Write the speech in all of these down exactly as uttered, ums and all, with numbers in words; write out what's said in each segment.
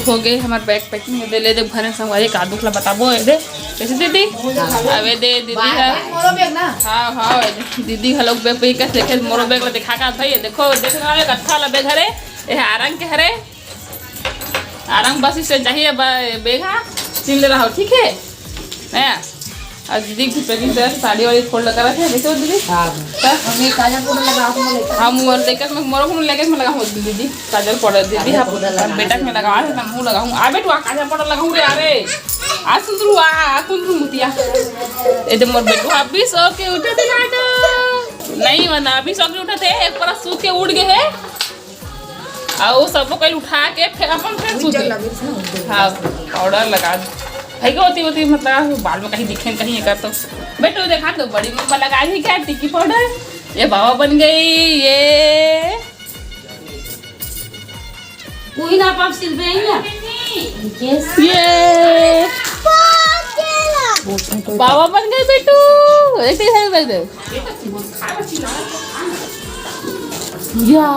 हो गे हमर bag packing। दे ले दे भरे संगवारी का दुख ला बताबो। ए दे कैसे दीदी? अबे दे दीदी ह। मोरो bag ना। हाँ, हाँ, दीदी घलोक bag pack कर देखे, मोरो bag ला दिखा का भाई, ये देखो, देख रहा है, कत्था ला bag हरे, ये आरंग के हरे, आरंग बस इसे चाहिए bag हा, चिन ले रहा हो, ठीक है? हैं? और दीदी की packing तरह से साड़ी वाड़ी fold लगा रखे हैं, देखो दीदी। हाँ। हाँ? हम ये काजल को लगा, हम लेकर हम वो लेकर मैं मोरो को लेकर मैं लगा हूँ दीदी, काजल पाउडर दीदी, काजल हम पाउडर लगा बेटा दे। में लगा रहे, मैं मुँह लगा हूँ। आ बेटू, आ काजल पाउडर लगा हूँ रे, अरे। आ सुंदरू, आ, आ सुंदरू मुतिया। ए दे मोर बेटू, अभी सो के उठे थे नाटो। नहीं, वरना अभी सो के उठे थे, एक बार सो के उठ गए हैं। अउ वो सब लोग कहीं उठा के फिर अपन फिर सूते। हाँ, पाउडर लगा दे। भाई को होती होती मतलब बाल में कहीं दिखे कहीं एकर तो। बेटू देखा तो बड़ी मम्मा लगा दी क्या टिकी पाउडर? ये बाबा बन गई, ये। वही ना पाप सिल पे ही ना। ये बाबा बन गए बेटू। एक ही है बेटू। या,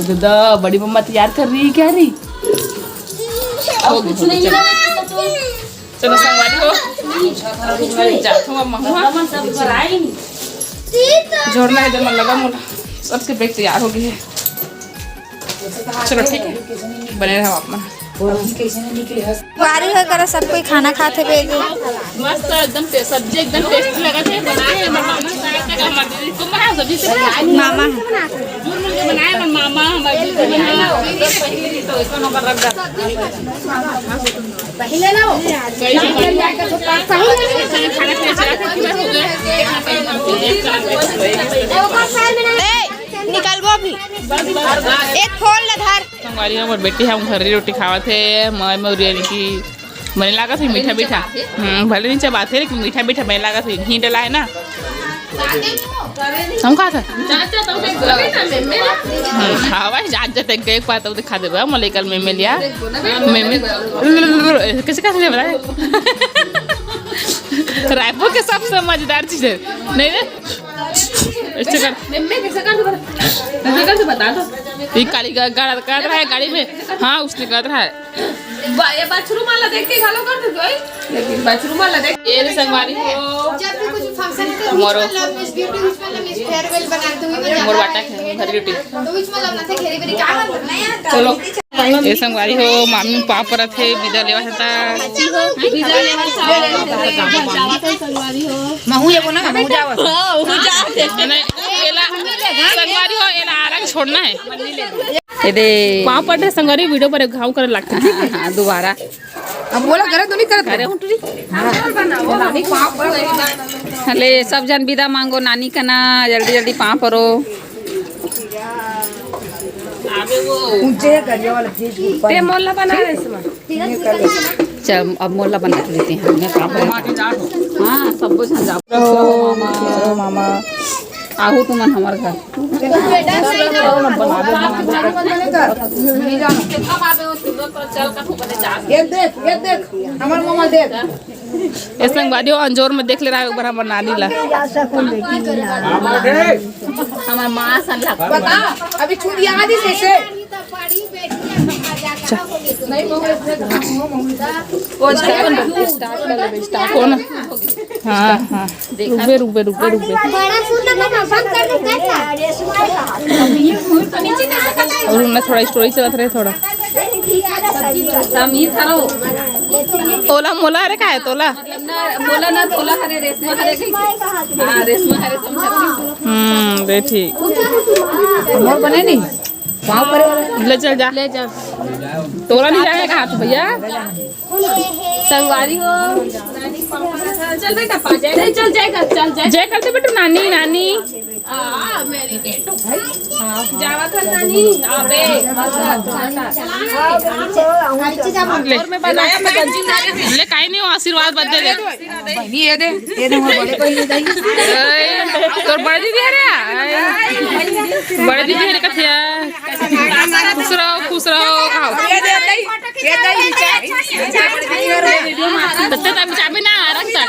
दादा, बड़ी मम्मा तैयार कर रही है क्या रे? और कुछ नहीं मिला। चलो संगवारी हो, जात हूँ अब महुआ। जोड़ना है जब मन लगा मोला। सबके bag तैयार हो गई है। चलो ठीक है, बने रहो आप मन। बारी हो करा सब कोई खाना खाथे बेगे। मस्त एकदम टे-, सब्जी एकदम tasty लगा थे, बनाए हैं, मतलब, हमर दीदी को बनाया सब्जी से बनाया। मामा है। जुड़ मिल के बनाए, हमर मामा, हमर दीदी बनाए। पहले ना हो। खाना पीना चला था, कितना हो गया? ए, निकलबो अभी। एक फोन ला धर। संगवारी हो, मोर बेटी ह घरी रोटी खावत हे। मैं मौरिया की बने लागत हे मीठा मीठा। हम्म, भले नहीं चबाथे लेकिन मीठा मीठा बने लागत हे। घी डला है ना। हम खात हे। हम्म, खावा है, जात जात एक एक पात उते खा देबा। मले कल में मिलिया। में में कैसे खाते थे बताए? रायपुर के सबसे मजेदार चीज है। नहीं रे? ऐसे कर। मम्मी कैसे कर दो? ऐसे कर दो, बता दो। ये काली गा-, गाड़ा, गाड़ा रहा है गाड़ी में। हाँ, उसने गाड़ा रहा है। बा-, ये बाथरूम वाला देख के घालो कर दे कोई। लेकिन बाथरूम वाला देख। ये रे संगवारी हो। जब भी कुछ function है तो हमारो which one love Miss Beauty, which one love Miss Farewell बनाते हुए मैं मोर ज्यादा बाटा है, घर की routine। तो which one love ना थे घेरी बेरी क्या बात करना है यार? चलो। ए संगवारी हो, मामी पाँव परत हे, बिदा लेवा हे ता। महू एगो ना, महू जावत। नहीं, एला, संगवारी हो, एला आरंग छोड़ना है। ए दे। पाँव पड़े संगवारी, video पर घाव करे लागथे। हाँ, हाँ, दोबारा। अब बोला, करे तो नहीं करत अरे, रहे। उठ रही। हाँ। नानी पाँव पर। हले, सब जन बिदा मांगो, नानी कना, जल्दी, जल्दी पाँव परो। ऊंचे करिया वाला चीज के ऊपर। ते मोला बना रहे इसमें। चल, अब मोला बना के देते हैं। मैं पापड़। हाँ, सब कुछ ना जाओ। खुश रहो मामा। खुश रहो मामा। आहू तुमन हमर घर। ये देख, ये देख, हमर मामा देख। ए संगवारी हो, अंजोर में देख ले रहा है, एक बार हमर नानी ला। हमर माँ सन लगता। बता, अभी छुरिया आदि से, से। कौन? हाँ, हाँ। रुकबे, रुकबे, रुकबे, रुकबे। बड़ा सुंदर बना, बंद कर दे, कैसा? और उन्हें थोड़ा story चलत रहे, थोड़ा। समीर हरो। तोला मोला, अरे का है तोला? ना, मोला ना तोला हरे, रेशमा हरे कही। हाँ, रेशमा हरे समझा। हम्म, दे ठीक। मोर बने नहीं। पाँव परे वाला। ले चल जा। ले जा। तोला नहीं जाएगा हाथ भैया। संगवारी हो। चल बेटा, पा जाए। चल, चल, जय कर, चल, जय। जय कर दे बेटू, नानी, नानी। आ, मेरी बेटू। जावा कर नानी। अबे, ले। और मैं बनाया, मैं गंजी बना रही थी। ले, काई नहीं हो, आशीर्वाद बद दे दे। बहिनी, ये दे, ये दे, मोर बड़े बहिनी दे। ए, तोर बड़े दीदी हरे? ए, बड़े दीदी हरे कथिया। खुश रहो, खुश रहो, आओ। ये दे, दे, ये दे, ये दे। तत्ते तक चाबी ना, रख तक।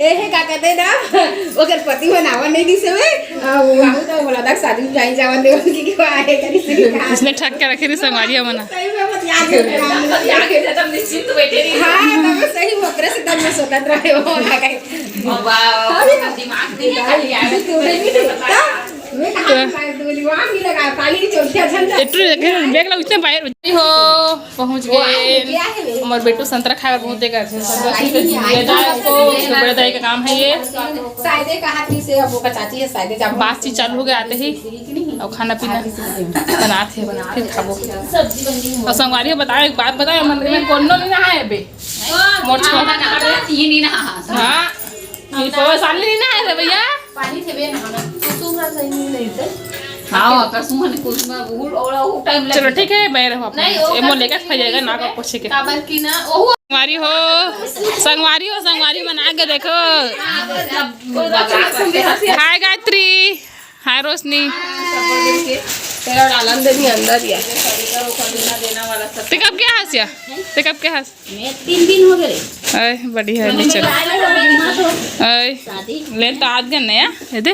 एहे का कहते ना, ओकर पति मन आवन नहीं दिसे वे। आ, वो आहू तो बोला था शादी में जाई जावन देवन की, की आए करी से कहा। इसने ठग के रखे रही संगवारी मन। सही में बतिया के, बतिया के एकदम निश्चिंत बैठे रही। हाँ, तब सही में ओकरे से तब मैं सोचत रहे हो ना कहीं। वाह, अभी तो दिमाग नहीं है, खाली यार। तू नहीं देखता। मैं कहाँ तो पाए, तू बोली, वहाँ भी लगा, पानी की चौकिया झंडा। एटू देखे, बैग ला उसने बाहर हो। पहुंच गए। हमर बेटू संतरा खाए बर बहुत देकर थे। संतरा सीधे ले जाए उसको, उसके बड़े दाई का काम है ये। शायदे कहा थी से, अब वो चाची है, शायदे जाबो। बातचीत चालू हो गया आते ही, और खाना पीना बनात हे, फिर खाबो। और संगवारी हो बताओ, एक बात बताओ, मंदिर में कोनो नहीं नहाए बे? मोर छोरा। ये नहीं नहा। हाँ, ये पवन सामने नहीं नहाए रे भैया। पानी थे बे नहाना। कुसुम रस नहीं लेते। हाँ, कसम है, कुसुम है, वो, वो, वो टाइम चलो लगे। ठीक है, मैं रहूँ अपने। नहीं, वो ए, मोर कर लेकर सकती खाई जाएगा, है ना इसमें। का पोछे के। काबर की ना, वो संगवारी हो, संगवारी हो, संगवारी बना के देखो। हाँ, तो जब वो तो चला सकते हैं। हाय गायत्री, हाय रोशनी। तेरा डालन दे भी अंदर ही है। पिकअप क्या हंस या? पिकअप क्या हंस? मैं तीन दिन हो गए। आय, बढ़िया है, नहीं चलो। आय, ले तो आज गन नया, ये दे,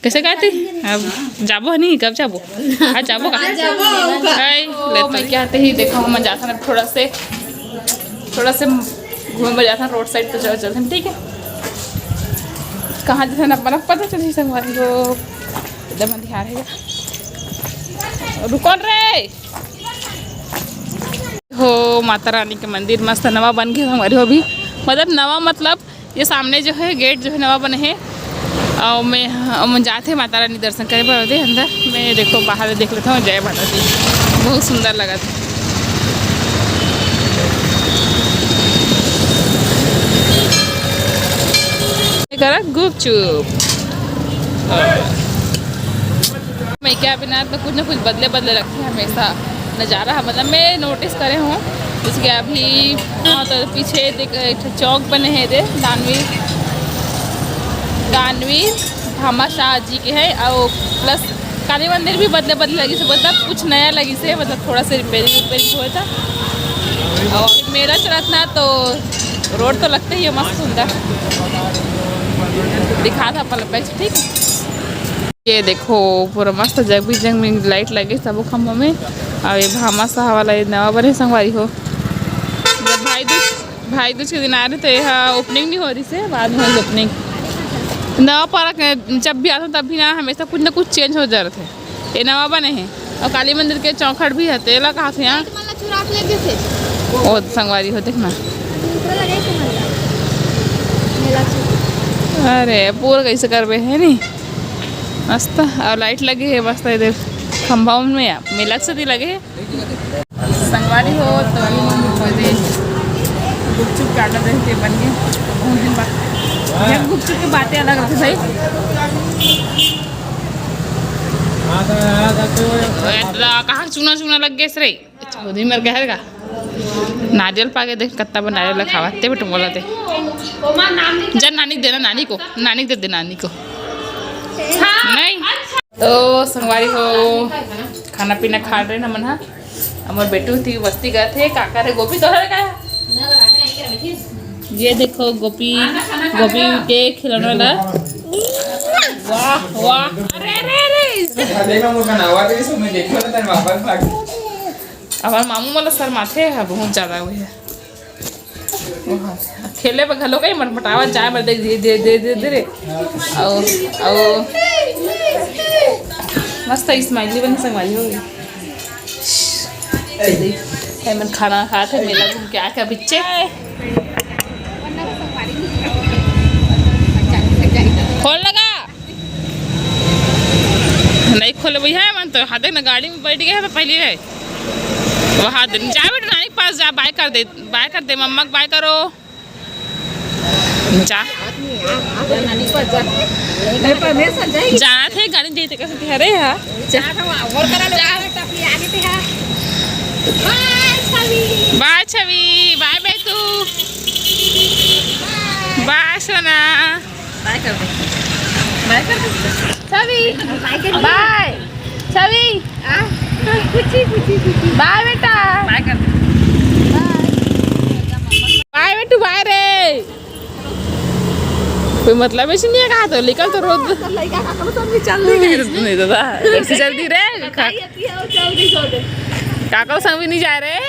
कैसे कहती? अब जाबो है नहीं, कब जाबो? आज जाबो का? आज जाबो, का? आय, ले तो मैं क्या आते ही देखो, हम जाता ना थोड़ा से, थोड़ा से घूमे बर जाता रोड साइड, तो चलो चलते हैं, ठीक है? कहाँ जाता ना, अपना पता चली संगवारी हो, एकदम अंधियार है। रुको रे। हो माता रानी के मंदिर मस्त नवा बन गए हमारे हो भी, मतलब नवा, मतलब ये सामने जो है गेट जो है नवा बने है। और मैं, हम जाते माता रानी दर्शन करे बर दे अंदर। मैं देखो बाहर देख लेता हूँ, जय माता दी, बहुत सुंदर लगा था। करा गुपचुप। मैं क्या बिना तो कुछ ना कुछ बदले बदले रखते हैं हमेशा। नज़ारा है, मतलब मैं नोटिस करे हूँ। इसके अभी हाँ, तो पीछे देख, एक ठो चौक बने हैं दे, दानवीर, दानवीर भामाशाह जी के है। और प्लस काली मंदिर भी बदले बदले लगी से, मतलब कुछ नया लगी से, मतलब थोड़ा सा रिपेयरिंग रिपेयरिंग हुआ था। और मेला चलत ना, तो रोड तो लगते ही है मस्त सुंदर। दिखा था पल पैच, ठीक है। ये देखो, पूरा मस्त जगबिजंग में लाइट लगे सबो खंभा में। और ये भामाशाह वाला ये नवा बने संगवारी हो। जब भाई दूज, भाई दूज के दिन आ रहे तो यहाँ ओपनिंग नहीं हो रही से, बाद में होगी ओपनिंग। नवा पारा के जब भी आता हूँ तब भी ना हमेशा कुछ ना कुछ चेंज हो जा रहा था। ये नवा बने हैं। और काली मंदिर के चौखट भी है, तेला कहा थे यहाँ। ओ संगवारी हो, देखना। अरे पूरा कैसे करबे है नी। मस्त, और लाइट लगे है मस्त इधर खंभा में, या मेला से भी लगे है। संगवारी हो तो ये गुपचुप के ऑर्डर देते बन गए, तो बहुत दिन बाद। ये गुपचुप की बातें अलग रहती भाई। कहाँ चूना चूना लग गए रे? चौधरी मर गया है का? नारियल पाके देख, कत्ता बा नारियल ला खावा। ते बेटू बोला ते। जा नानी के देना, नानी को, नानी को दे दे, नानी को। नहीं। तो संगवारी हो, खाना पीना खा रहे ना मन हा। हमर बेटू ती बस्ती गए थे, का करे गोपी तोहर का? ये देखो गोपी, गोपी के खिलौना ला। वाह, वाह। अरे, अरे, अरे। देखा, देखा, मुझे ना हुआ, तो इसको मैं देखा ना, तेरे वापस भाग। अब मामू वाला शर्माथे है बहुत ज्यादा हुई है। खेले बर घलो कहीं मटमटावत जाए बर दे, दे, दे, दे, दे, दे रे। आओ, आओ। मस्त स्माइली बन संगवारी हो गई। ए मन खाना खात हे, मेला घूम के आके बिच्चे। खोल लगा। नहीं खोले भैया, मन तो हाथे ना गाड़ी में बैठ गए हैं पहले है। वहाँ दिन जा बेटा नानी के पास जा, बाय कर दे, बाय कर दे, मम्मा को बाय करो। जा। जाना थे गाड़ी में जैसे कैसे ठहरे है। बाय छवि, बाय बेटू, बाय सोना। बाय कर दे। बाय कर दे। छवि, बाय कर दे। बाय। छवि। आ? कुची, कुची, कुची। बाय बेटा। बाय कर दे। बाय। बाय बेटू, बाय रे। कोई मतलब ऐसे नहीं है कहा तो निकल तो रोज। तो लइका का करो सब भी चल रही है। नहीं दादा, ऐसे चल दी रे। काई आती है वो चल रही सो दे। काका संग भी नहीं जा रहे।